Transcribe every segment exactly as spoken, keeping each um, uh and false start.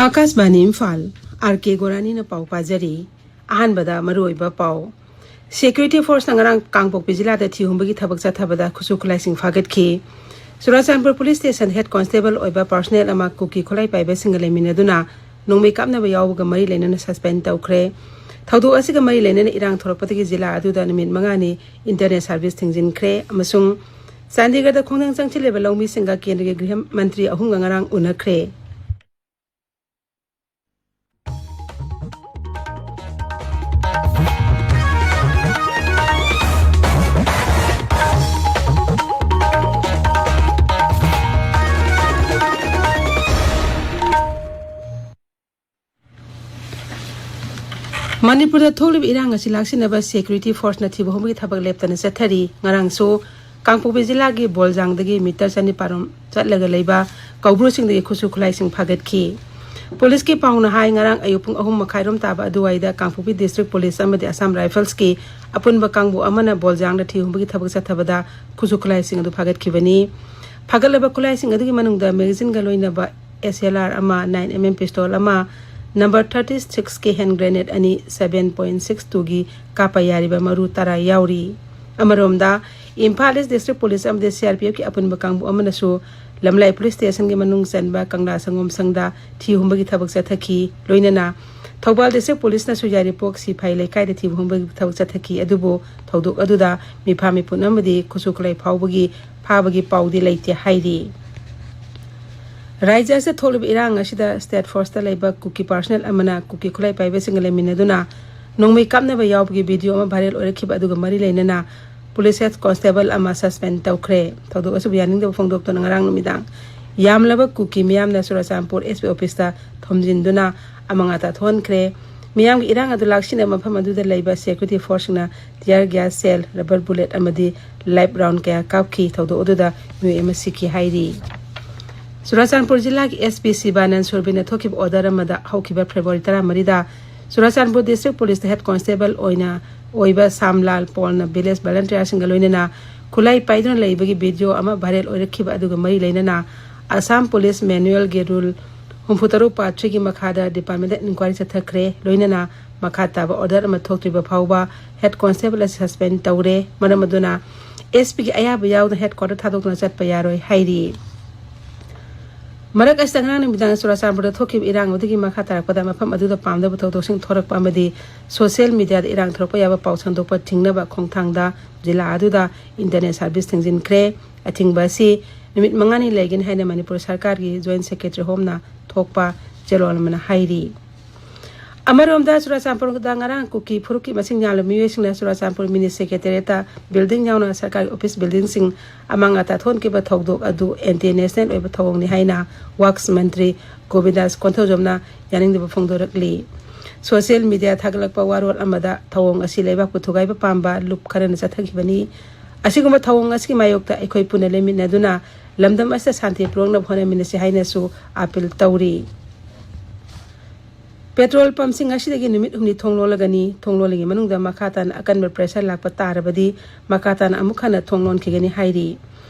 ꯑꯥꯀꯥꯁꯕꯥꯅꯤ Imphal, R ꯀꯦ ꯒꯣꯔꯥꯅꯤꯅ ꯄꯥꯎ ꯄꯥꯖꯔꯤ꯫ ꯑꯍꯥꯟꯕꯗ ꯃꯔꯨꯑꯣꯏꯕ ꯄꯥꯎ꯫ ꯁꯦꯀ꯭ꯌꯨꯔꯤꯇꯤ ꯐꯣꯔꯁꯅ ꯉꯔꯥꯡ ꯀꯥꯡꯄꯣꯛꯄꯤ ꯖꯤꯂꯥꯗ ꯊꯤ ꯍꯨꯝꯕꯒꯤ ꯊꯕꯛ ꯆꯠꯊꯕꯗ ꯈꯨꯠꯁꯨ ꯈꯨꯠꯂꯥꯏꯁꯤꯡ ꯐꯥꯒꯠꯈꯤ꯫ Churachandpur police station head constable ꯑꯣꯏꯕ ꯄꯥꯔꯁꯣꯅꯦꯜ ꯑꯃ ꯀꯨꯀꯤ ꯈꯨꯠꯂꯥꯏ ꯄꯥꯏꯕꯁꯤꯡꯒ ꯂꯩꯃꯤꯟꯅꯗꯨꯅ ꯅꯣꯡꯃꯩ ꯀꯥꯞꯅꯕ ꯌꯥꯎꯕꯒ ꯃꯔꯤ ꯂꯩꯅꯅ ꯁꯁꯄꯦꯟ ꯇꯧꯈ꯭ꯔꯦ꯫ ꯊꯧꯗꯣꯛ ꯑꯁꯤꯒ ꯃꯔꯤ ꯂꯩꯅꯅ ꯏꯔꯥꯡ ꯊꯣꯔꯛꯄꯗꯒꯤ ꯖꯤꯂꯥ ꯑꯗꯨꯗ ꯅꯨꯃꯤꯠ ꯃꯉꯥꯅꯤ ꯏꯟꯇꯔꯅꯦꯠ ꯁꯥꯔꯚꯤꯁ ꯊꯤꯡꯖꯤꯟꯈ꯭ꯔꯦ ꯑꯃꯁꯨꯡ ꯆꯥꯟꯗꯤꯒꯔꯗ ꯈꯣꯡꯖꯪ ꯆꯪꯁꯤꯜꯂꯤꯕ ꯂꯧꯃꯤꯁꯤꯡꯒ ꯀꯦꯟꯗ꯭ꯔꯒꯤ ꯒ꯭ꯔꯤꯍ ꯃꯟꯇ꯭ꯔꯤ ꯑꯍꯨꯝꯒ ꯉꯔꯥꯡ ꯎꯅꯈ꯭ꯔꯦ꯫ ꯃꯅꯤꯄꯨꯔꯗ ꯊꯣꯛꯂꯤꯕ ꯏꯔꯥꯡ ꯑꯁꯤ ꯂꯥꯛꯁꯤꯟꯅꯕ ꯁꯦꯀ꯭ꯌꯨꯔꯤꯇꯤ ꯐꯣꯔꯁꯅ ꯊꯤꯕ ꯍꯨꯝꯕꯒꯤ ꯊꯕꯛ ꯂꯦꯞꯇꯅ ꯆꯠꯊꯔꯤ꯫ ꯉꯔꯥꯡꯁꯨ ꯀꯥꯡꯄꯣꯛꯄꯤ ꯖꯤꯂꯥꯒꯤ ꯕꯣꯜꯖꯥꯡꯗꯒꯤ ꯃꯤꯇꯔ ꯆꯅꯤꯄꯥꯟ ꯔꯣꯝ ꯆꯠꯂꯒ ꯂꯩꯕ ꯀꯧꯕ꯭ꯔꯨꯁꯤꯡꯗꯒꯤ ꯈꯨꯠꯁꯨ ꯈꯨꯠꯂꯥꯏꯁꯤꯡ ꯐꯥꯒꯠꯈꯤ꯫ ꯄꯨꯂꯤꯁꯀꯤ ꯄꯥꯎꯅ ꯍꯥꯏ, ꯉꯔꯥꯡ ꯑꯌꯨꯛ ꯄꯨꯡ ꯑꯍꯨꯝ ꯃꯈꯥꯏꯔꯣꯝ ꯇꯥꯕ ꯑꯗꯨꯋꯥꯏꯗ ꯀꯥꯡꯄꯣꯛꯄꯤ ꯗꯤꯁꯇ꯭ꯔꯤꯛ ꯄꯨꯂꯤꯁ ꯑꯃꯗꯤ ꯑꯁꯥꯝ ꯔꯥꯏꯐꯜꯁꯀꯤ ꯑꯄꯨꯟꯕ ꯀꯥꯡꯕꯨ ꯑꯃꯅ ꯕꯣꯜꯖꯥꯡꯗ ꯊꯤ ꯍꯨꯝꯕꯒꯤ ꯊꯕꯛ ꯆꯠꯊꯕꯗ ꯈꯨꯠꯁꯨ ꯈꯨꯠꯂꯥꯏꯁꯤꯡ ꯑꯗꯨ ꯐꯥꯒꯠꯈꯤꯕꯅꯤ꯫ ꯐꯥꯒꯠꯂꯕ ꯈꯨꯠꯂꯥꯏꯁꯤꯡ ꯑꯗꯨꯒꯤ ꯃꯅꯨꯡꯗ ꯃꯦꯒꯥꯖꯤꯟꯒ ꯂꯣꯏꯅꯕ ꯑꯦꯁ ꯑꯦꯜ ꯑꯥꯔ ꯑꯃ, ꯅꯥꯏꯟ ꯑꯦꯝ ꯑꯦꯝ ꯄꯤꯁꯇꯣꯜ ꯑꯃ, ꯅꯝꯕꯔ ꯊꯥꯔꯇꯤ ꯁꯤꯛꯁꯀꯤ ꯍꯦꯟ ꯒ꯭ꯔꯦꯅꯦꯗ ꯑꯅꯤ, ꯁꯚꯦꯟ ꯄꯣꯏꯟ ꯁꯤꯛꯁ ꯇꯨꯒꯤ ꯀꯥꯞꯄ ꯌꯥꯔꯤꯕ ꯃꯔꯨ ꯇꯔꯥ ꯌꯥꯎꯔꯤ꯫ ꯑꯃꯔꯣꯝꯗ, ꯏꯝꯐꯥꯜ ꯏꯁ ꯗꯤꯁꯇ꯭ꯔꯤꯛ ꯄꯨꯂꯤꯁ ꯑꯃꯗꯤ ꯁꯤ ꯑꯥꯔ ꯄꯤ ꯑꯦꯐꯀꯤ ꯑꯄꯨꯟꯕ ꯀꯥꯡꯕꯨ ꯑꯃꯅꯁꯨ ꯂꯝꯂꯥꯏ ꯄꯨꯂꯤꯁ ꯁ꯭ꯇꯦꯁꯟꯒꯤ ꯃꯅꯨꯡ ꯆꯟꯕ ꯀꯪꯂꯥ ꯁꯪꯒꯣꯝ ꯁꯪꯗ ꯊꯤ ꯍꯨꯝꯕꯒꯤ ꯊꯕꯛ ꯆꯠꯊꯈꯤ꯫ ꯂꯣꯏꯅꯅ ꯊꯧꯕꯥꯜ ꯗꯤꯁꯇ꯭ꯔꯤꯛ ꯄꯨꯂꯤꯁꯅꯁꯨ ꯌꯥꯏꯔꯤꯄꯣꯛ ꯁꯤꯐꯥꯏ ꯂꯩꯀꯥꯏꯗ ꯊꯤ ꯍꯨꯝꯕꯒꯤ ꯊꯕꯛ ꯆꯠꯊꯈꯤ꯫ ꯑꯗꯨꯕꯨ ꯊꯧꯗꯣꯛ ꯑꯗꯨꯗ ꯃꯤꯐꯥ ꯃꯤꯄꯨꯟ ꯑꯃꯗꯤ ꯈꯨꯠꯁꯨ ꯈꯨꯠꯂꯥꯏ ꯐꯥꯎꯕꯒꯤ, ꯐꯥꯕꯒꯤ ꯄꯥꯎꯗꯤ ꯂꯩꯇꯦ ꯍꯥꯏꯔꯤ꯫ ꯔꯥꯖ꯭ꯌ ꯑꯁꯤꯗ ꯊꯣꯛꯂꯤꯕ ꯏꯔꯥꯡ ꯑꯁꯤꯗ ꯁ꯭ꯇꯦꯠ ꯐꯣꯔꯁꯇ ꯂꯩꯕ ꯀꯨꯀꯤ ꯄꯥꯔꯁꯣꯅꯦꯜ ꯑꯃꯅ ꯀꯨꯀꯤ ꯈꯨꯠꯂꯥꯏ ꯄꯥꯏꯕꯁꯤꯡꯒ ꯂꯩꯃꯤꯟꯅꯗꯨꯅ ꯅꯣꯡꯃꯩ ꯀꯥꯞꯅꯕ ꯌꯥꯎꯕꯒꯤ ꯚꯤꯗꯤꯑꯣ ꯑꯃ ꯚꯥꯏꯔꯦꯜ ꯑꯣꯏꯔꯛꯈꯤꯕ ꯑꯗꯨꯒ ꯃꯔꯤ ꯂꯩꯅꯅ ꯄꯨꯂꯤꯁ ꯍꯦꯗ ꯀꯣꯟꯁꯇꯦꯕꯜ ꯑꯃ ꯁꯁꯄꯦꯟ ꯇꯧꯈ꯭ꯔꯦ꯫ ꯊꯧꯗꯣꯛ ꯑꯁꯤꯕꯨ ꯌꯥꯅꯤꯡꯗꯕ ꯐꯣꯡꯗꯣꯛꯇꯨꯅ ꯉꯔꯥꯡ ꯅꯨꯃꯤꯗꯥꯡ ꯌꯥꯝꯂꯕ ꯀꯨꯀꯤ ꯃꯤꯌꯥꯝꯅ ꯆꯨꯔꯥꯆꯥꯟꯄꯨꯔ ꯑꯦꯁ ꯄꯤ ꯑꯣꯐꯤꯁꯇ ꯊꯣꯝꯖꯤꯟꯗꯨꯅ ꯑꯃꯥꯡ ꯑꯇꯥ ꯊꯣꯛꯍꯟꯈ꯭ꯔꯦ꯫ ꯃꯤꯌꯥꯝꯒꯤ ꯏꯔꯥꯡ ꯑꯗꯨ ꯂꯥꯛꯁꯤꯟꯅꯕ ꯃꯐꯝ ꯑꯗꯨꯗ ꯂꯩꯕ ꯁꯦꯀ꯭ꯌꯨꯔꯤꯇꯤ ꯐꯣꯔꯁꯁꯤꯡꯅ ꯇꯤꯌꯔ ꯒ꯭ꯌꯥꯁ ꯁꯦꯜ, ꯔꯕꯔ ꯕꯨꯂꯦꯠ ꯑꯃꯗꯤ ꯂꯥꯏꯐ ꯔꯥꯎꯟ ꯀꯌꯥ ꯀꯥꯞꯈꯤ꯫ ꯊꯧꯗꯣꯛ ꯑꯗꯨꯗ ꯃꯤꯑꯣꯏ ꯑꯃ ꯁꯤꯈꯤ ꯍꯥꯏꯔꯤ꯫ ꯆꯨꯔꯥꯆꯥꯟꯄꯨꯔ ꯖꯤꯂꯥꯒꯤ ꯑꯦꯁ ꯄꯤ ꯁꯤꯕꯥꯅꯟ ꯁꯨꯔꯕꯤꯅ ꯊꯣꯛꯈꯤꯕ ꯑꯣꯔꯗꯔ ꯑꯃꯗ ꯍꯧꯈꯤꯕ ꯐꯦꯕ꯭ꯔꯨꯋꯥꯔꯤ ꯇꯔꯥꯃꯔꯤꯗ ꯆꯨꯔꯥꯆꯥꯟꯄꯨꯔ ꯗꯤꯁꯇ꯭ꯔꯤꯛ ꯄꯨꯂꯤꯁꯇ ꯍꯦꯗ ꯀꯣꯟꯁꯇꯦꯕꯜ ꯑꯣꯏꯅ ꯑꯣꯏꯕ ꯁꯥꯝꯂꯥꯜ ꯄꯣꯜꯅ ꯚꯤꯂꯦꯖ ꯚꯂꯟꯇꯤꯌꯥꯔꯁꯤꯡꯒ ꯂꯣꯏꯅꯅ ꯈꯨꯠꯂꯥꯏ ꯄꯥꯏꯗꯨꯅ ꯂꯩꯕꯒꯤ ꯚꯤꯗꯤꯑꯣ ꯑꯃ ꯚꯥꯏꯔꯦꯜ ꯑꯣꯏꯔꯛꯈꯤꯕ ꯑꯗꯨꯒ ꯃꯔꯤ ꯂꯩꯅꯅ ꯑꯁꯥꯝ ꯄꯨꯂꯤꯁ ꯃꯦꯅꯨꯑꯦꯜꯒꯤ ꯔꯨꯜ ꯍꯨꯝꯐꯨ ꯇꯔꯨꯛ ꯄꯥꯔꯠ ꯊ꯭ꯔꯤꯒꯤ ꯃꯈꯥꯗ ꯗꯤꯄꯥꯔꯠꯃꯦꯟꯇꯦꯠ ꯏꯟꯀ꯭ꯋꯥꯏꯔꯤ ꯆꯠꯊꯈ꯭ꯔꯦ꯫ ꯂꯣꯏꯅꯅ ꯃꯈꯥ ꯇꯥꯕ ꯑꯣꯔꯗꯔ ꯑꯃ ꯊꯣꯛꯇ꯭ꯔꯤꯕ ꯐꯥꯎꯕ ꯍꯦꯗ ꯀꯣꯟꯁꯇꯦꯕꯜ ꯑꯁꯤ ꯁꯁꯄꯦꯟ ꯇꯧꯔꯦ꯫ ꯃꯔꯝ ꯑꯗꯨꯅ ꯑꯦꯁ ꯄꯤꯒꯤ ꯑꯌꯥꯕ ꯌꯥꯎꯗꯅ ꯍꯦꯗ ꯀ꯭ꯋꯥꯔꯇꯔ ꯊꯥꯗꯣꯛꯇꯨꯅ ꯆꯠꯄ ꯌꯥꯔꯣꯏ ꯍꯥꯏꯔꯤ꯫ ꯃꯔꯛ ꯑꯁꯤꯗ ꯉꯔꯥꯡ ꯅꯨꯃꯤꯗꯥꯡ ꯆꯨꯔꯥꯆꯥꯟꯄꯨꯔꯗ ꯊꯣꯛꯈꯤꯕ ꯏꯔꯥꯡ ꯑꯗꯨꯒꯤ ꯃꯈꯥ ꯇꯥꯔꯛꯄꯗ ꯃꯐꯝ ꯑꯗꯨꯗ ꯄꯥꯝꯗꯕ ꯊꯧꯗꯣꯛꯁꯤꯡ ꯊꯣꯔꯛꯄ ꯑꯃꯗꯤ ꯁꯣꯁꯤꯌꯦꯜ ꯃꯤꯗꯤꯌꯥꯗ ꯏꯔꯥꯡ ꯊꯣꯔꯛꯄ ꯌꯥꯕ ꯄꯥꯎ ꯁꯟꯗꯣꯛꯄ ꯊꯤꯡꯅꯕ ꯈꯣꯡꯊꯥꯡꯗ ꯖꯤꯂꯥ ꯑꯗꯨꯗ ꯏꯟꯇꯔꯅꯦꯠ ꯁꯥꯔꯚꯤꯁ ꯊꯤꯡꯖꯤꯟꯈ꯭ꯔꯦ꯫ ꯑꯊꯤꯡꯕ ꯑꯁꯤ ꯅꯨꯃꯤꯠ ꯃꯉꯥꯅꯤ ꯂꯩꯒꯅꯤ ꯍꯥꯏꯅ ꯃꯅꯤꯄꯨꯔ ꯁꯔꯀꯥꯔꯒꯤ ꯖꯣꯏꯟꯠ ꯁꯦꯀ꯭ꯔꯦꯇꯔꯤ ꯍꯣꯝꯅ ꯊꯣꯛꯄ ꯆꯦꯔꯣꯜ ꯑꯃꯅ ꯍꯥꯏꯔꯤ꯫ ꯑꯃꯔꯣꯝꯗ ꯆꯨꯔꯥꯆꯥꯟꯄꯨꯔꯗ ꯉꯔꯥꯡ ꯀꯨꯀꯤ ꯐꯨꯔꯨꯞꯀꯤ ꯃꯁꯤꯡ ꯌꯥꯝꯂꯕ ꯃꯤꯑꯣꯏꯁꯤꯡꯅ ꯆꯨꯔꯥꯆꯥꯟꯄꯨꯔ ꯃꯤꯅꯤ ꯁꯦꯀ꯭ꯔꯦꯇꯦꯔꯤꯌꯦꯠꯇ ꯕꯤꯜꯗꯤꯡ ꯌꯥꯎꯅ ꯁꯔꯀꯥꯔꯒꯤ ꯑꯣꯐꯤꯁ ꯕꯤꯜꯗꯤꯡꯁꯤꯡ ꯑꯃꯥꯡ ꯑꯇꯥ ꯊꯣꯛꯍꯟꯈꯤꯕ ꯊꯧꯗꯣꯛ ꯑꯗꯨ ꯑꯦꯟꯇꯤ ꯅꯦꯁꯅꯦꯜ ꯑꯣꯏꯕ ꯊꯧꯑꯣꯡꯅꯤ ꯍꯥꯏꯅ ꯋꯥꯛꯁ ꯃꯟꯇ꯭ꯔꯤ ꯒꯣꯕꯤꯟꯗꯥꯁ ꯀꯣꯟꯊꯧꯖꯝꯅ ꯌꯥꯅꯤꯡꯗꯕ ꯐꯣꯡꯗꯣꯔꯛꯂꯤ꯫ ꯁꯣꯁꯤꯌꯦꯜ ꯃꯤꯗꯤꯌꯥ ꯊꯥꯒꯠꯂꯛꯄ ꯋꯥꯔꯣꯜ ꯑꯃꯗ ꯊꯧꯑꯣꯡ ꯑꯁꯤ ꯂꯩꯕꯥꯛꯄꯨ ꯊꯨꯒꯥꯏꯕ ꯄꯥꯝꯕ ꯂꯨꯞ ꯈꯔꯅ ꯆꯠꯊꯈꯤꯕꯅꯤ꯫ ꯑꯁꯤꯒꯨꯝꯕ ꯊꯧꯑꯣꯡ ꯑꯁꯤꯒꯤ ꯃꯥꯌꯣꯛꯇ ꯑꯩꯈꯣꯏ ꯄꯨꯟꯅ ꯂꯦꯞꯃꯤꯟꯅꯗꯨꯅ ꯂꯝꯗꯝ ꯑꯁꯤꯗ ꯁꯥꯟꯇꯤ ꯄꯨꯔꯛꯅꯕ ꯍꯣꯠꯅꯃꯤꯟꯅꯁꯤ ꯍꯥꯏꯅꯁꯨ ꯑꯥꯄꯤꯜ ꯇꯧꯔꯤ꯫ ꯄꯦꯇ꯭ꯔꯣꯜ ꯄꯝꯁꯤꯡ ꯑꯁꯤꯗꯒꯤ ꯅꯨꯃꯤꯠ ꯍꯨꯝꯅꯤ ꯊꯣꯡ ꯂꯣꯜꯂꯒꯅꯤ꯫ ꯊꯣꯡ ꯂꯣꯜꯂꯤꯉꯩ ꯃꯅꯨꯡꯗ ꯃꯈꯥ ꯇꯥꯅ ꯑꯀꯟꯕ ꯄ꯭ꯔꯦꯁꯔ ꯂꯥꯛꯄ ꯇꯥꯔꯕꯗꯤ ꯃꯈꯥ ꯇꯥꯅ ꯑꯃꯨꯛ ꯍꯟꯅ ꯊꯣꯡ ꯂꯣꯟꯈꯤꯒꯅꯤ ꯍꯥꯏꯔꯤ꯫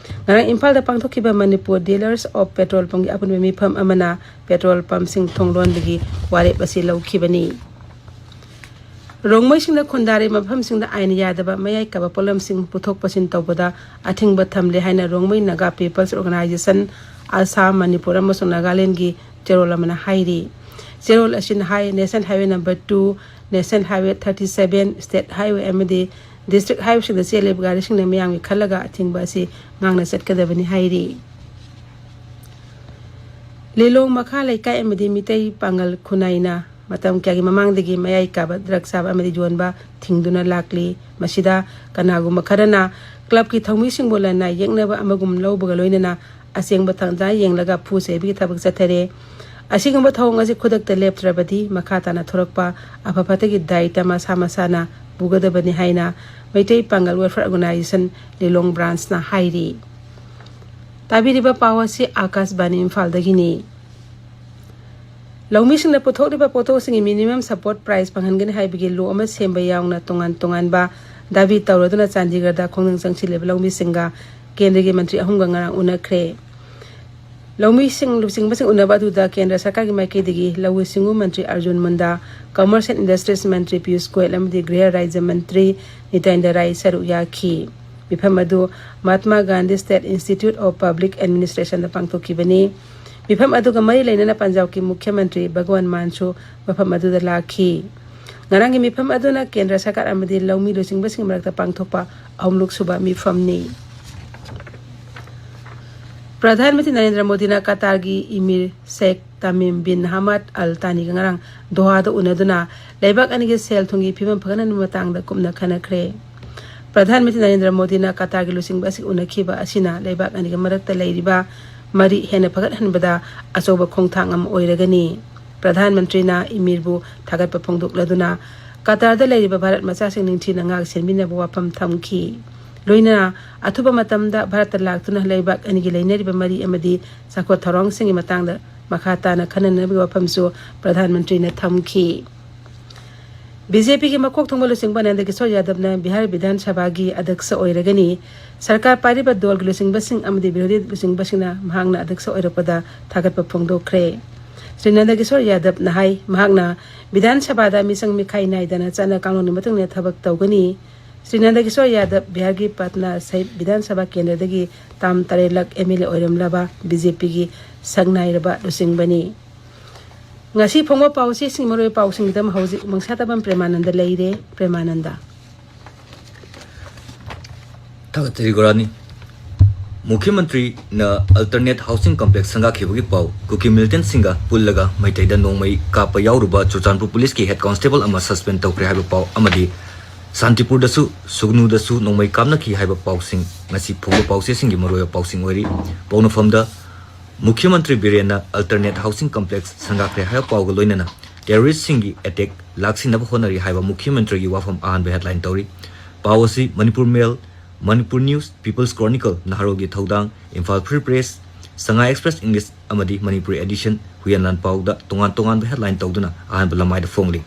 ꯉꯔꯥꯡ ꯏꯝꯐꯥꯜꯗ ꯄꯥꯡꯊꯣꯛꯈꯤꯕ ꯃꯅꯤꯄꯨꯔ ꯗꯤꯂꯔꯁ ꯑꯣꯐ ꯄꯦꯇ꯭ꯔꯣꯜ ꯄꯝꯒꯤ ꯑꯄꯨꯟꯕ ꯃꯤꯐꯝ ꯑꯃꯅ ꯄꯦꯇ꯭ꯔꯣꯜ ꯄꯝꯁꯤꯡ ꯊꯣꯡ ꯂꯣꯟꯕꯒꯤ ꯋꯥꯔꯦꯞ ꯑꯁꯤ ꯂꯧꯈꯤꯕꯅꯤ꯫ ꯔꯣꯡꯃꯩꯁꯤꯡꯅ ꯈꯨꯟꯗꯥꯔꯤꯕ ꯃꯐꯝꯁꯤꯡꯗ ꯑꯥꯏꯟ ꯌꯥꯗꯕ ꯃꯌꯥꯏ ꯀꯥꯕ ꯄꯣꯠꯂꯝꯁꯤꯡ ꯄꯨꯊꯣꯛ ꯄꯨꯁꯤꯟ ꯇꯧꯕꯗ ꯑꯊꯤꯡꯕ ꯊꯝꯂꯦ ꯍꯥꯏꯅ ꯔꯣꯡꯃꯩ ꯅꯥꯒꯥ ꯄꯤꯄꯜꯁ ꯑꯣꯔꯒꯅꯥꯏꯖꯦꯁꯟ, ꯑꯁꯥꯝ, ꯃꯅꯤꯄꯨꯔ ꯑꯃꯁꯨꯡ ꯅꯥꯒꯥꯂꯦꯟꯗꯒꯤ ꯆꯦꯔꯣꯜ ꯑꯃꯅ ꯍꯥꯏꯔꯤ꯫ ꯆꯦꯔꯣꯜ ꯑꯁꯤꯅ ꯍꯥꯏ, national highway number two, national highway thirty seven, state highway ꯑꯃꯗꯤ ꯗꯤꯁꯇ꯭ꯔꯤꯛ ꯍꯥꯏꯋꯦꯁꯤꯡꯗ ꯆꯦꯜꯂꯤꯕ ꯒꯥꯔꯤꯁꯤꯡꯅ ꯃꯤꯌꯥꯝꯒꯤ ꯈꯜꯂꯒ ꯑꯊꯤꯡꯕ ꯑꯁꯤ ꯉꯥꯛꯅ ꯆꯠꯀꯗꯕꯅꯤ ꯍꯥꯏꯔꯤ꯫ ꯂꯤꯂꯣꯡ ꯃꯈꯥ ꯂꯩꯀꯥꯏ ꯑꯃꯗꯤ ꯃꯤꯇꯩ ꯄꯥꯡꯒꯜ ꯈꯨꯟꯅꯥꯏꯅ ꯃꯇꯝ ꯀꯌꯥꯒꯤ ꯃꯃꯥꯡꯗꯒꯤ ꯃꯌꯥꯏ ꯀꯥꯕ ꯗ꯭ꯔꯒ ꯆꯥꯕ ꯑꯃꯗꯤ ꯌꯣꯟꯕ ꯊꯤꯡꯗꯨꯅ ꯂꯥꯛꯂꯤ꯫ ꯃꯁꯤꯗ ꯀꯅꯥꯒꯨꯝꯕ ꯈꯔꯅ ꯀ꯭ꯂꯕꯀꯤ ꯊꯧꯃꯤꯁꯤꯡꯕꯨ ꯂꯟꯅꯥꯏ ꯌꯦꯛꯅꯕ ꯑꯃꯒꯨꯝ ꯂꯧꯕꯒ ꯂꯣꯏꯅꯅ ꯑꯁꯦꯡꯕ ꯇꯥꯟꯖꯥ ꯌꯦꯡꯂꯒ ꯐꯨ ꯆꯩꯕꯒꯤ ꯊꯕꯛ ꯆꯠꯊꯔꯦ꯫ ꯑꯁꯤꯒꯨꯝꯕ ꯊꯧꯑꯣꯡ ꯑꯁꯤ ꯈꯨꯗꯛꯇ ꯂꯦꯞꯇ꯭ꯔꯕꯗꯤ ꯃꯈꯥ ꯇꯥꯅ ꯊꯣꯔꯛꯄ ꯑꯐ ꯐꯠꯇꯒꯤ ꯗꯥꯏꯇ ꯃꯁꯥ ꯃꯁꯥꯅ ꯄꯨꯒꯗꯕꯅꯤ ꯍꯥꯏꯅ ꯃꯩꯇꯩ ꯄꯥꯡꯒꯜ ꯋꯦꯜꯐꯤꯌꯔ ꯑꯣꯔꯒꯅꯥꯏꯖꯦꯁꯟ ꯂꯤꯂꯣꯡ ꯕ꯭ꯔꯥꯟꯁꯅ ꯍꯥꯏꯔꯤ꯫ ꯇꯥꯕꯤꯔꯤꯕ ꯄꯥꯎ ꯑꯁꯤ ꯑꯥꯀꯥꯁꯕꯥꯅꯤ ꯏꯝꯐꯥꯜꯗꯒꯤꯅꯤ꯫ ꯂꯧꯃꯤꯁꯤꯡꯅ ꯄꯨꯊꯣꯛꯂꯤꯕ ꯄꯣꯠꯊꯣꯛꯁꯤꯡꯒꯤ ꯃꯤꯅꯤꯃꯝ ꯁꯄꯣꯔꯠ ꯄ꯭ꯔꯥꯏꯁ ꯐꯪꯍꯟꯒꯅꯤ ꯍꯥꯏꯕꯒꯤ ꯂꯣ ꯑꯃ ꯁꯦꯝꯕ ꯌꯥꯎꯅ ꯇꯣꯉꯥꯟ ꯇꯣꯉꯥꯟꯕ ꯗꯥꯕꯤ ꯇꯧꯔꯗꯨꯅ ꯆꯥꯟꯗꯤꯒꯔꯗ ꯈꯣꯡꯖꯪ ꯆꯪꯁꯤꯜꯂꯤꯕ ꯂꯧꯃꯤꯁꯤꯡꯒ ꯀꯦꯟꯗ꯭ꯔꯒꯤ ꯃꯟꯇ꯭ꯔꯤ ꯑꯍꯨꯝꯒ ꯉꯔꯥꯡ ꯎꯅꯈ꯭ꯔꯦ꯫ ꯂꯧꯃꯤꯁꯤꯡ ꯂꯨꯆꯤꯡꯕꯁꯤꯡ ꯎꯅꯕ ꯑꯗꯨꯗ ꯀꯦꯟꯗ꯭ꯔ ꯁꯔꯀꯥꯔꯒꯤ ꯃꯥꯏꯀꯩꯗꯒꯤ ꯂꯧꯎ ꯁꯤꯡꯎ ꯃꯟꯇ꯭ꯔꯤ ꯑꯔꯖꯨꯟ ꯃꯨꯟꯗꯥ, Commerce and Industries ꯃꯟꯇ꯭ꯔꯤ ꯄꯤꯌꯨꯁ ꯒꯣꯌꯜ ꯑꯃꯗꯤ ꯒ꯭ꯔꯤꯍ ꯔꯥꯖ꯭ꯌ ꯃꯟꯇ꯭ꯔꯤ ꯅꯤꯇꯦꯟꯗ꯭ꯔ ꯔꯥꯏ ꯁꯔꯨꯛ ꯌꯥꯈꯤ꯫ ꯃꯤꯐꯝ ꯑꯗꯨ Mahatma Gandhi State Institute of Public Administrationꯗ ꯄꯥꯡꯊꯣꯛꯈꯤꯕꯅꯤ꯫ ꯃꯤꯐꯝ ꯑꯗꯨꯒ ꯃꯔꯤ ꯂꯩꯅꯅ ꯄꯟꯖꯥꯕꯀꯤ ꯃꯨꯈ꯭ꯌ ꯃꯟꯇ꯭ꯔꯤ ꯚꯒꯋꯟ ꯃꯥꯟꯁꯨ ꯃꯐꯝ ꯑꯗꯨꯗ ꯂꯥꯛꯈꯤ꯫ ꯉꯔꯥꯡꯒꯤ ꯃꯤꯐꯝ ꯑꯗꯨꯅ ꯀꯦꯟꯗ꯭ꯔ ꯁꯔꯀꯥꯔ ꯑꯃꯗꯤ ꯂꯧꯃꯤ ꯂꯨꯆꯤꯡꯕꯁꯤꯡꯒꯤ ꯃꯔꯛꯇ ꯄꯥꯡꯊꯣꯛꯄ ꯑꯍꯨꯝꯂꯛ ꯁꯨꯕ ꯃꯤꯐꯝꯅꯤ꯫ ꯄ꯭ꯔꯙꯥꯟ ꯃꯟꯇ꯭ꯔꯤ ꯅꯔꯦꯟꯗ꯭ꯔ ꯃꯣꯗꯤꯅ ꯀꯇꯥꯔꯒꯤ ꯏꯃꯤꯔ ꯁꯦꯈ ꯇꯃꯤꯝ ꯕꯤꯟ ꯍꯃꯥꯗ ꯑꯜ ꯇꯥꯅꯤꯒ ꯉꯔꯥꯡ ꯗꯣꯍꯥꯗ ꯎꯅꯗꯨꯅ ꯂꯩꯕꯥꯛ ꯑꯅꯤꯒꯤ ꯁꯦꯜ ꯊꯨꯝꯒꯤ ꯐꯤꯕꯝ ꯐꯒꯠꯍꯟꯕꯒꯤ ꯃꯇꯥꯡꯗ ꯀꯨꯞꯅ ꯈꯟꯅꯈ꯭ꯔꯦ꯫ ꯄ꯭ꯔꯙꯥꯟ ꯃꯟꯇ꯭ꯔꯤ ꯅꯔꯦꯟꯗ꯭ꯔ ꯃꯣꯗꯤꯅ ꯀꯇꯥꯔꯒꯤ ꯂꯨꯆꯤꯡꯕ ꯑꯁꯤ ꯎꯅꯈꯤꯕ ꯑꯁꯤꯅ ꯂꯩꯕꯥꯛ ꯑꯅꯤꯒꯤ ꯃꯔꯛꯇ ꯂꯩꯔꯤꯕ ꯃꯔꯤ ꯍꯦꯟꯅ ꯐꯒꯠꯍꯟꯕꯗ ꯑꯆꯧꯕ ꯈꯣꯡꯊꯥꯡ ꯑꯃ ꯑꯣꯏꯔꯒꯅꯤ꯫ ꯄ꯭ꯔꯙꯥꯟ ꯃꯟꯇ꯭ꯔꯤꯅ ꯏꯃꯤꯔꯕꯨ ꯊꯥꯒꯠꯄ ꯐꯣꯡꯗꯣꯛꯂꯗꯨꯅ ꯀꯇꯥꯔꯗ ꯂꯩꯔꯤꯕ ꯚꯥꯔꯠ ꯃꯆꯥꯁꯤꯡ ꯅꯤꯡꯊꯤꯅ ꯉꯥꯛ ꯁꯦꯟꯕꯤꯅꯕ ꯋꯥꯐꯝ ꯊꯝꯈꯤ꯫ ꯂꯣꯏꯅꯅ ꯑꯊꯨꯕ ꯃꯇꯝꯗ ꯚꯥꯔꯠꯇ ꯂꯥꯛꯇꯨꯅ ꯂꯩꯕꯥꯛ ꯑꯅꯤꯒꯤ ꯂꯩꯅꯔꯤꯕ ꯃꯔꯤ ꯑꯃꯗꯤ ꯆꯥꯎꯈꯠ ꯊꯧꯔꯥꯡꯁꯤꯡꯒꯤ ꯃꯇꯥꯡꯗ ꯃꯈꯥ ꯇꯥꯅ ꯈꯟꯅꯅꯕꯒꯤ ꯋꯥꯐꯝꯁꯨ ꯄ꯭ꯔꯙꯥꯟ ꯃꯟꯇ꯭ꯔꯤꯅ ꯊꯝꯈꯤ꯫ ꯕꯤ ꯖꯦ ꯄꯤꯒꯤ ꯃꯀꯣꯛ ꯊꯣꯡꯕ ꯂꯨꯆꯤꯡꯕ ꯅꯟꯗ ꯀꯤꯁꯣꯔ ꯌꯥꯗꯕꯅ ꯕꯤꯍꯥꯔ ꯕꯤꯙꯥꯟ ꯁꯚꯥꯒꯤ ꯑꯗ꯭ꯌꯛꯁ ꯑꯣꯏꯔꯒꯅꯤ꯫ ꯁꯔꯀꯥꯔ ꯄꯥꯏꯔꯤꯕ ꯗꯣꯜꯒꯤ ꯂꯨꯆꯤꯡꯕꯁꯤꯡ ꯑꯃꯗꯤ ꯕꯤꯔꯣꯙꯤ ꯂꯨꯆꯤꯡꯕꯁꯤꯡꯅ ꯃꯍꯥꯛꯅ ꯑꯗ꯭ꯌꯛꯁ ꯑꯣꯏꯔꯛꯄꯗ ꯊꯥꯒꯠꯄ ꯐꯣꯡꯗꯣꯛꯈ꯭ꯔꯦ꯫ ꯁ꯭ꯔꯤ ꯅꯟꯗ ꯀꯤꯁꯣꯔ ꯌꯥꯗꯕꯅ ꯍꯥꯏ, ꯃꯍꯥꯛꯅ ꯕꯤꯙꯥꯟ ꯁꯚꯥꯗ ꯃꯤꯆꯪ ꯃꯤꯈꯥꯏ ꯅꯥꯏꯗꯅ ꯆꯠꯅ ꯀꯥꯡꯂꯣꯟꯒꯤ ꯃꯇꯨꯡ ꯏꯟꯅ ꯊꯕꯛ ꯇꯧꯒꯅꯤ꯫ ꯁ꯭ꯔꯤ ꯅꯟꯗ ꯀꯤꯁꯣꯔ ꯌꯥꯗꯕ ꯕꯤꯍꯥꯔꯒꯤ ꯄꯠꯅꯥ ꯁꯥꯍꯤꯕ ꯕꯤꯙꯥꯟ ꯁꯚꯥ ꯀꯦꯟꯗ꯭ꯔꯗꯒꯤ ꯇꯥꯝ ꯇꯔꯦꯠꯂꯛ ꯑꯦꯝ ꯑꯦꯜ ꯑꯦ ꯑꯣꯏꯔꯝꯂꯕ ꯕꯤ ꯖꯦ ꯄꯤꯒꯤ ꯁꯛꯅꯥꯏꯔꯕ ꯂꯨꯆꯤꯡꯕꯅꯤ꯫ ꯉꯁꯤ ꯐꯣꯡꯕ ꯄꯥꯎꯆꯦꯁꯤꯡ ꯃꯔꯨꯑꯣꯏꯕ ꯄꯥꯎꯁꯤꯡꯒꯤꯗꯃꯛ ꯍꯧꯖꯤꯛ ꯃꯪꯁꯥ ꯇꯥꯕꯝ ꯄ꯭ꯔꯦꯃꯥꯅꯟꯗ ꯂꯩꯔꯦ꯫ ꯄ꯭ꯔꯦꯃꯥꯅꯟꯗ꯫ ꯊꯥꯒꯠꯆꯔꯤ ꯒꯣꯔꯥꯅꯤ꯫ ꯃꯨꯈ꯭ꯌ ꯃꯟꯇ꯭ꯔꯤꯅ Alternate Housing Complex ꯁꯪꯒꯥꯈꯤꯕꯒꯤ ꯄꯥꯎ꯫ ꯀꯨꯀꯤ ꯃꯤꯂꯤꯇꯦꯟꯠꯁꯤꯡꯒ ꯄꯨꯜꯂꯒ ꯃꯩꯇꯩꯗ ꯅꯣꯡꯃꯩ ꯀꯥꯞꯄ ꯌꯥꯎꯔꯨꯕ ꯆꯨꯔꯆꯥꯟꯄꯨꯔ ꯄꯨꯂꯤꯁꯀꯤ ꯍꯦꯗ ꯀꯣꯟꯁꯇꯦꯕꯜ ꯑꯃ ꯁꯁꯄꯦꯟ ꯇꯧꯈ꯭ꯔꯦ ꯍꯥꯏꯕ ꯄꯥꯎ ꯑꯃꯗꯤ ꯁꯥꯟꯇꯤꯄꯨꯔꯗꯁꯨ ꯁꯨꯒꯅꯨꯗꯁꯨ ꯅꯣꯡꯃꯩ ꯀꯥꯞꯅꯈꯤ ꯍꯥꯏꯕ ꯄꯥꯎꯁꯤꯡ ꯉꯁꯤ ꯐꯣꯡꯕ ꯄꯥꯎꯆꯦꯁꯤꯡꯒꯤ ꯃꯔꯨꯑꯣꯏꯕ ꯄꯥꯎꯁꯤꯡ ꯑꯣꯏꯔꯤ꯫ ꯄꯥꯎꯅꯐꯝꯗ ꯃꯨꯈ꯭ꯌ ꯃꯟꯇ꯭ꯔꯤ ꯕꯤꯔꯦꯟꯅ Alternate Housing Complex ꯁꯪꯒꯥꯈ꯭ꯔꯦ ꯍꯥꯏꯕ ꯄꯥꯎꯒ ꯂꯣꯏꯅꯅ ꯇꯦꯔꯣꯔꯤꯁ꯭ꯠꯁꯤꯡꯒꯤ ꯑꯦꯇꯦꯛ ꯂꯥꯛꯁꯤꯟꯅꯕ ꯍꯣꯠꯅꯔꯤ ꯍꯥꯏꯕ ꯃꯨꯈ꯭ꯌ ꯃꯟꯇ꯭ꯔꯤꯒꯤ ꯋꯥꯐꯝ ꯑꯍꯥꯟꯕ ꯍꯦꯗꯂꯥꯏꯟ ꯇꯧꯔꯤ꯫ ꯄꯥꯎ ꯑꯁꯤ ꯃꯅꯤꯄꯨꯔ ꯃꯦꯜ, ꯃꯅꯤꯄꯨꯔ ꯅ꯭ꯌꯨꯁ, ꯄꯤꯄꯜꯁ ꯀ꯭ꯔꯣꯅꯤꯀꯜ, ꯅꯍꯥꯔꯣꯜꯒꯤ ꯊꯧꯗꯥꯡ, ꯏꯝꯐꯥꯜ ꯐ꯭ꯔꯤ ꯄ꯭ꯔꯦꯁ, ꯁꯉꯥꯏ ꯑꯦꯛꯁꯄ꯭ꯔꯦꯁ ꯏꯪꯂꯤꯁ ꯑꯃꯗꯤ ꯃꯅꯤꯄꯨꯔꯤ ꯑꯦꯗꯤꯁꯟ, ꯍꯨꯏꯌꯦꯟ ꯂꯥꯟꯄꯥꯎꯗ ꯇꯣꯉꯥꯟ ꯇꯣꯉꯥꯟꯕ ꯍꯦꯗꯂꯥꯏꯟ ꯇꯧꯗꯨꯅ ꯑꯍꯥꯟꯕ ꯂꯃꯥꯏꯗ ꯐꯣꯡꯂꯤ꯫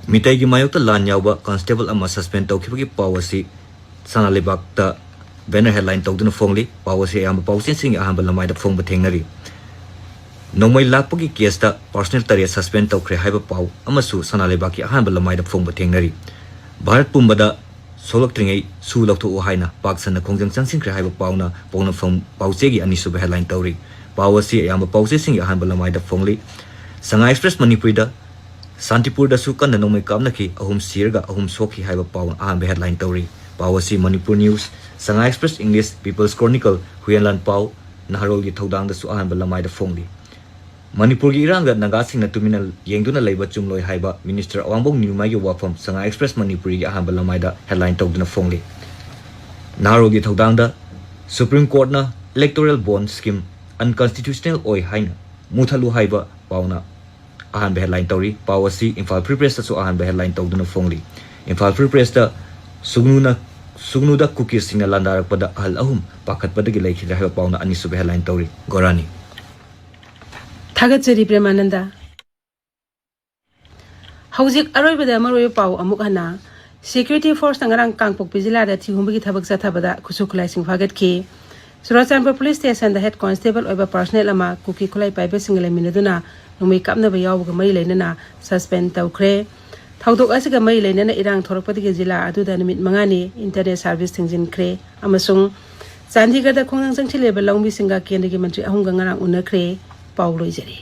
ꯃꯤꯇꯩꯒꯤ ꯃꯥꯌꯣꯛꯇ ꯂꯥꯟ ꯌꯥꯎꯕ ꯀꯟꯁꯇꯦꯕꯜ ꯑꯃ ꯁꯁꯄꯦꯟ ꯇꯧꯈꯤꯕꯒꯤ ꯄꯥꯎ ꯑꯁꯤ ꯁꯅꯥ ꯂꯩꯕꯥꯛꯇ ꯕꯦꯅꯔ ꯍꯦꯗꯂꯥꯏꯟ ꯇꯧꯗꯨꯅ ꯐꯣꯡꯂꯤ꯫ ꯄꯥꯎ ꯑꯁꯤ ꯑꯌꯥꯝꯕ ꯄꯥꯎꯆꯦꯁꯤꯡꯒꯤ ꯑꯍꯥꯟꯕ ꯂꯃꯥꯏꯗ ꯐꯣꯡꯕ ꯊꯦꯡꯅꯔꯤ꯫ ꯅꯣꯡꯃꯩ ꯂꯥꯛꯄꯒꯤ ꯀꯦꯁꯇ ꯄꯥꯔꯁꯅꯦꯜ ꯇꯔꯦꯠ ꯁꯁꯄꯦꯟ ꯇꯧꯈ꯭ꯔꯦ ꯍꯥꯏꯕ ꯄꯥꯎ ꯑꯃꯁꯨ ꯁꯅꯥ ꯂꯩꯕꯥꯛꯀꯤ ꯑꯍꯥꯟꯕ ꯂꯃꯥꯏꯗ ꯐꯣꯡꯕ ꯊꯦꯡꯅꯔꯤ꯫ ꯚꯥꯔꯠ ꯄꯨꯝꯕꯗ ꯁꯣꯛꯂꯛꯇ꯭ꯔꯤꯉꯩ ꯁꯨ ꯂꯧꯊꯣꯛꯎ ꯍꯥꯏꯅ ꯄꯥꯛ ꯁꯟꯅ ꯈꯣꯡꯖꯪ ꯆꯪꯁꯤꯟꯈ꯭ꯔꯦ ꯍꯥꯏꯕ ꯄꯥꯎꯅ ꯄꯣꯛꯅꯐꯝ ꯄꯥꯎꯆꯦꯒꯤ ꯑꯅꯤꯁꯨꯕ ꯍꯦꯗꯂꯥꯏꯟ ꯇꯧꯔꯤ꯫ ꯄꯥꯎ ꯑꯁꯤ ꯑꯌꯥꯝꯕ ꯄꯥꯎꯆꯦꯁꯤꯡꯒꯤ ꯑꯍꯥꯟꯕ ꯂꯃꯥꯏꯗ ꯐꯣꯡꯂꯤ꯫ ꯁꯉꯥꯏ ꯑꯦꯛꯁꯄ꯭ꯔꯦꯁ ꯃꯅꯤꯄꯨꯔꯤꯗ ꯁꯥꯟꯇꯤꯄꯨꯔꯗꯁꯨ ꯀꯟꯅ ꯅꯣꯡꯃꯩ ꯀꯥꯞꯅꯈꯤ, ꯑꯍꯨꯝ ꯁꯤꯔꯒ ꯑꯍꯨꯝ ꯁꯣꯛꯈꯤ ꯍꯥꯏꯕ ꯄꯥꯎꯅ ꯑꯍꯥꯟꯕ ꯍꯦꯗꯂꯥꯏꯟ ꯇꯧꯔꯤ꯫ ꯄꯥꯎ ꯑꯁꯤ ꯃꯅꯤꯄꯨꯔ ꯅ꯭ꯌꯨꯁ, ꯁꯉꯥꯏ ꯑꯦꯛꯁꯄ꯭ꯔꯦꯁ ꯏꯪꯂꯤꯁ, ꯄꯤꯄꯜꯁ ꯀ꯭ꯔꯣꯅꯤꯀꯜ, ꯍꯨꯌꯦꯟꯂꯥꯟ ꯄꯥꯎ, ꯅꯍꯥꯔꯣꯜꯒꯤ ꯊꯧꯗꯥꯡꯗꯁꯨ ꯑꯍꯥꯟꯕ ꯂꯃꯥꯏꯗ ꯐꯣꯡꯂꯤ꯫ ꯃꯅꯤꯄꯨꯔꯒꯤ ꯏꯔꯥꯡꯗ ꯅꯥꯒꯥꯁꯤꯡꯅ ꯇꯨꯃꯤꯟꯅ ꯌꯦꯡꯗꯨꯅ ꯂꯩꯕ ꯆꯨꯝꯂꯣꯏ ꯍꯥꯏꯕ ꯃꯤꯅꯤꯁꯇꯔ ꯑꯋꯥꯡꯕꯣꯛ ꯅꯤꯌꯨꯃꯥꯏꯒꯤ ꯋꯥꯐꯝ ꯁꯉꯥꯏ ꯑꯦꯛꯁꯄ꯭ꯔꯦꯁ ꯃꯅꯤꯄꯨꯔꯤꯒꯤ ꯑꯍꯥꯟꯕ ꯂꯃꯥꯏꯗ ꯍꯦꯗꯂꯥꯏꯟ ꯇꯧꯗꯨꯅ ꯐꯣꯡꯂꯤ꯫ ꯅꯍꯥꯔꯣꯜꯒꯤ ꯊꯧꯗꯥꯡꯗ ꯁꯨꯄ꯭ꯔꯤꯝ ꯀꯣꯔꯠꯅ ꯏꯂꯦꯛꯇꯣꯔꯦꯜ ꯕꯣꯟꯗ ꯁ꯭ꯀꯤꯝ ꯑꯟꯀꯟꯁꯇꯤꯇ꯭ꯌꯨꯁꯅꯦꯜ ꯑꯣꯏ ꯍꯥꯏꯅ ꯃꯨꯊꯠꯂꯨ ꯍꯥꯏꯕ ꯄꯥꯎꯅ ꯑꯍꯥꯟꯕ ꯍꯦꯗꯂꯥꯏꯟ ꯇꯧꯔꯤ꯫ ꯄꯥꯎ ꯑꯁꯤ ꯏꯝꯐꯥꯜ ꯐ꯭ꯔꯤ ꯄ꯭ꯔꯦꯁꯇꯁꯨ ꯑꯍꯥꯟꯕ ꯍꯦꯗꯂꯥꯏꯟ ꯇꯧꯗꯨꯅ ꯐꯣꯡꯂꯤ꯫ ꯏꯝꯐꯥꯜ ꯐ꯭ꯔꯤ ꯄ꯭ꯔꯦꯁꯇ ꯁꯨꯒꯅꯨꯅ ꯁꯨꯒꯅꯨꯗ ꯀꯨꯀꯤꯁꯤꯡꯅ ꯂꯥꯟꯗꯥꯔꯛꯄꯗ ꯑꯍꯜ ꯑꯍꯨꯝ ꯄꯥꯈꯠꯄꯗꯒꯤ ꯂꯩꯈꯤꯗ꯭ꯔꯦ ꯍꯥꯏꯕ ꯄꯥꯎꯅ ꯑꯅꯤꯁꯨꯕ ꯍꯦꯗꯂꯥꯏꯟ ꯇꯧꯔꯤ꯫ ꯒꯣꯔꯥꯅꯤ꯫ ꯊꯥꯒꯠꯆꯔꯤ ꯄ꯭ꯔꯦꯃꯥꯅꯟꯗ꯫ ꯍꯧꯖꯤꯛ ꯑꯔꯣꯏꯕꯗ ꯃꯔꯨꯑꯣꯏꯕ ꯄꯥꯎ ꯑꯃꯨꯛ ꯍꯟꯅ꯫ ꯁꯦꯀ꯭ꯌꯨꯔꯤꯇꯤ ꯐꯣꯔꯁꯅ ꯉꯔꯥꯡ ꯀꯥꯡꯄꯣꯛꯄꯤ ꯖꯤꯂꯥꯗ ꯊꯤꯍꯨꯝꯕꯒꯤ ꯊꯕꯛ ꯆꯠꯊꯕꯗ ꯈꯨꯠꯁꯨ ꯈꯨꯠꯂꯥꯏꯁꯤꯡ ꯐꯥꯒꯠꯈꯤ꯫ ꯆꯨꯔꯥꯆꯥꯟꯄꯨꯔ ꯄꯨꯂꯤꯁ ꯁ꯭ꯇꯦꯁꯟꯗ ꯍꯦꯗ ꯀꯣꯟꯁꯇꯦꯕꯜ ꯑꯣꯏꯕ ꯄꯥꯔꯁꯅꯦꯜ ꯑꯃ ꯀꯨꯀꯤ ꯈꯨꯠꯂꯥꯏ ꯄꯥꯏꯕꯁꯤꯡꯒ ꯂꯩꯃꯤꯟꯅꯗꯨꯅ ꯅꯣꯡꯃꯩ ꯀꯥꯞꯅꯕ ꯌꯥꯎꯕꯒ ꯃꯔꯤ ꯂꯩꯅꯅ ꯁꯁꯄꯦꯟ ꯇꯧꯈ꯭ꯔꯦ꯫ ꯊꯧꯗꯣꯛ ꯑꯁꯤꯒ ꯃꯔꯤ ꯂꯩꯅꯅ ꯏꯔꯥꯡ ꯊꯣꯔꯛꯄꯗꯒꯤ ꯖꯤꯂꯥ ꯑꯗꯨꯗ ꯅꯨꯃꯤꯠ ꯃꯉꯥꯅꯤ ꯏꯟꯇꯔꯅꯦꯠ ꯁꯥꯔꯚꯤꯁ ꯊꯤꯡꯖꯤꯟꯈ꯭ꯔꯦ ꯑꯃꯁꯨꯡ ꯆꯥꯟꯗꯤꯒꯔꯗ ꯈꯣꯡꯖꯪ ꯆꯪꯁꯤꯜꯂꯤꯕ ꯂꯧꯃꯤꯁꯤꯡꯒ ꯀꯦꯟꯗ꯭ꯔꯒꯤ ꯃꯟꯇ꯭ꯔꯤ ꯑꯍꯨꯝꯒ ꯉꯔꯥꯡ ꯎꯅꯈ꯭ꯔꯦ꯫ ꯄꯥꯎ ꯂꯣꯏꯖꯔꯦ꯫